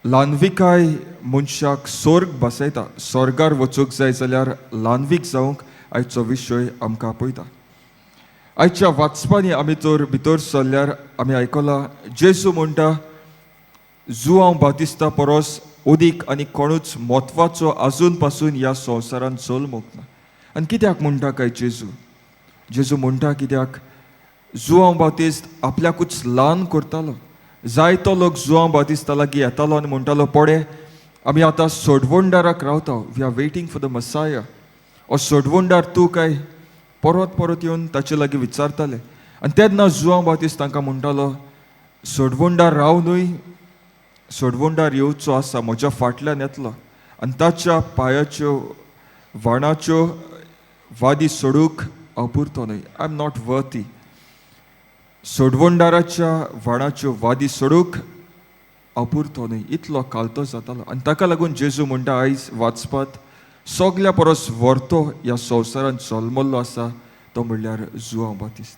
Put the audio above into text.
ल्हानविकाय मनशाक सोर्ग बसयता. स्वर्गार वचूंक जाय जाल्यार ल्हानवीक जावंक आयचो विशय आमकां आपयता. आयच्या वाचपांनी आमी तर भितर सरल्यार आमी आयकलां, जेजू म्हणटा, जुआंव बातिस्ता परस अदीक आनी कोणूच म्हत्वाचो आजून पासून ह्या संवसारांत जल्मूंक ना. आनी कित्याक म्हणटा काय जेजू? जेजू म्हणटा कित्याक जुआंव बातिस्त आपल्याकूच ल्हान करतालो. जायतो लोक जुआंव बातिस्ता लागीं येतालो आनी म्हणटालो, पळे, आमी आतां सोडवणदाराक रावता, we are waiting for the Messiah. हो सोडवणदार तूं काय? परत परत येवन ताचे लागीं विचारताले. आनी तेन्ना जुआंव बातिस्त तांकां म्हणटालो, सोडवणदार हांव न्हय, सोडवणदार येवचो आसा, म्हज्या फाटल्यान येतलो आनी ताच्या पांयाच्यो व्हाणाच्यो वादी सोडूंक हांव पुरतो न्हय. I am not worthy. सोडवणदाराच्या व्हाणाच्यो वादी सोडूंक हांव पुरतो न्हय, इतलो कालतो जातालो. आनी ताका लागून जेजू म्हणटा आयज वाचपात, सगल्या परस व्हरतो ह्या संवसारांत जल्मल्लो आसा तो म्हणल्यार जुआंव बातिस्त.